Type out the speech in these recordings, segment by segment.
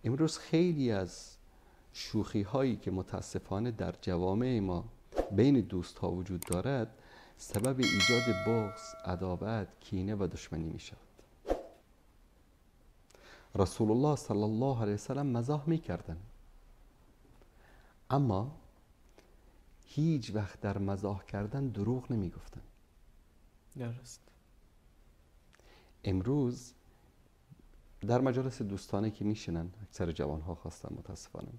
امروز خیلی از شوخی هایی که متاسفانه در جوامع ما بین دوست ها وجود دارد سبب ایجاد بغض، عداوت، کینه و دشمنی می شود. رسول الله صلی الله علیه وسلم مزاح می کردن، اما هیچ وقت در مزاح کردن دروغ نمی گفتن. درست. امروز در مجالس دوستانه که میشنن اکثر جوانها خواستن متاسفانه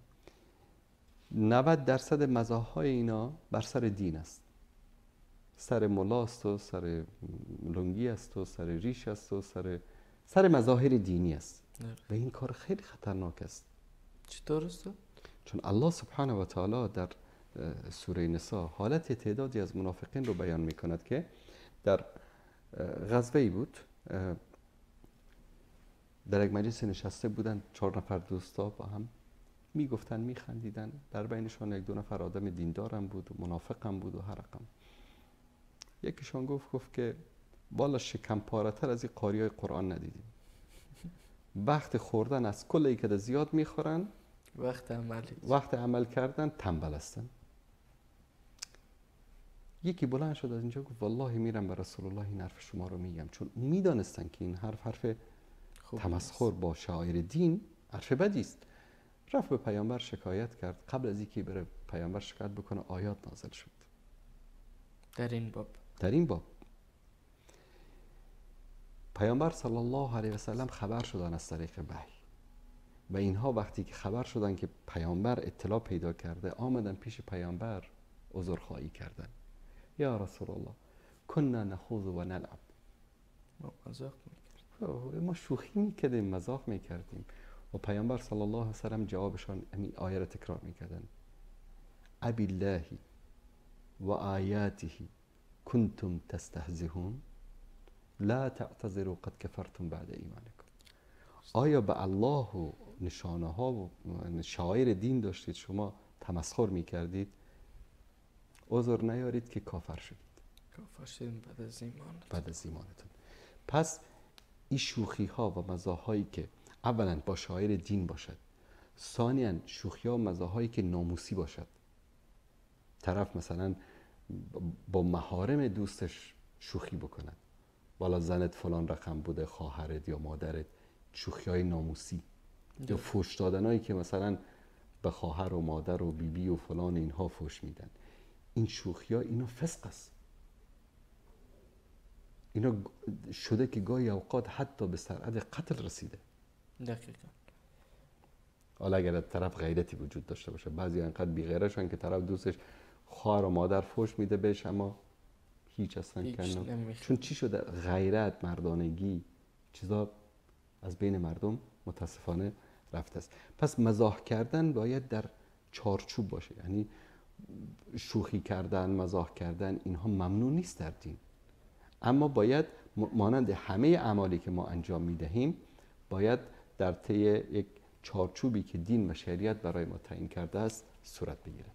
90% مزاح‌های اینا بر سر دین است، سر ملاست و سر لنگی است و سر ریش است و سر مظاهر دینی است. و این کار خیلی خطرناک است. چطور است؟ چون الله سبحانه و تعالی در سوره نساء حالت تعدادی از منافقین رو بیان میکند که در غزوه‌ای بود، در یک مجلس نشسته بودند، 4 نفر دوستا با هم میگفتن، میخندیدن، در بینشان 1-2 نفر آدم دیندارم بود و منافقم بود و هر رقم. یکیشان گفت که والا شکم پاره تر از این قاریای قرآن ندیدیم. وقت خوردن از کل ای که زیاد میخورن، وقت عمل کردن تنبل هستن. یکی بلند شد از اینجا گفت والله میرم به رسول الله این حرف شما رو میگم، چون میدانستن که این حرف حرف تمسخر با شعائر دین حرف بدی است. رفت به پیامبر شکایت کرد. قبل از اینکه بره پیامبر شکایت بکنه آیات نازل شد در این باب. در این باب پیامبر صلی الله علیه و سلم خبر شدن از طریق وحی و اینها وقتی که خبر شدن که پیامبر اطلاع پیدا کرده، آمدن پیش پیامبر عذرخواهی کردن. یا رسول الله کنا نخوض و نلعب، ما شوخی میکردیم، مزاح میکردیم. و پیامبر صلی الله علیه و سلم جوابشان همین آیه را تکرار میکردن: ابی الله و آیاته کنتم تستهزئون لا تعتذروا قد کفرتم بعد ایمانکم. آیا به الله و نشانه ها و شعائر دین داشتید شما تمسخر میکردید؟ عذر نیارید که کافر شدید. کافر شدید بعد از ایمانتون. بعد از ایمانتون. پس این شوخی ها و مزاح هایی که اولا با شعائر دین باشد، ثانیا شوخی ها و مزاح هایی که ناموسی باشد، طرف مثلا با محارم دوستش شوخی بکند، والا زنت فلان رقم بوده، خواهرت یا مادرت، شوخی های ناموسی یا فوش دادنایی که مثلا به خواهر و مادر و بیبی و فلان اینها فوش میدن، این شوخی ها اینا فسق است. اینا شده که گاهی اوقات حتی به سرعت قتل رسیده. دقیقا. حالا اگر طرف غیرتی وجود داشته باشه، بعضی انقدر بی‌غیرتشن که طرف دوستش خواهر و مادر فوش میده بهش، اما هیچ اصلا کنه. چون چی شده؟ غیرت، مردانگی، چیزا از بین مردم متاسفانه رفته است. پس مزاح کردن باید در چارچوب باشه، یعنی شوخی کردن، مزاح کردن، اینها ممنوع نیست در دین، اما باید مانند همه اعمالی که ما انجام میدهیم باید در طی یک چارچوبی که دین و شریعت برای ما تعیین کرده است صورت بگیرد.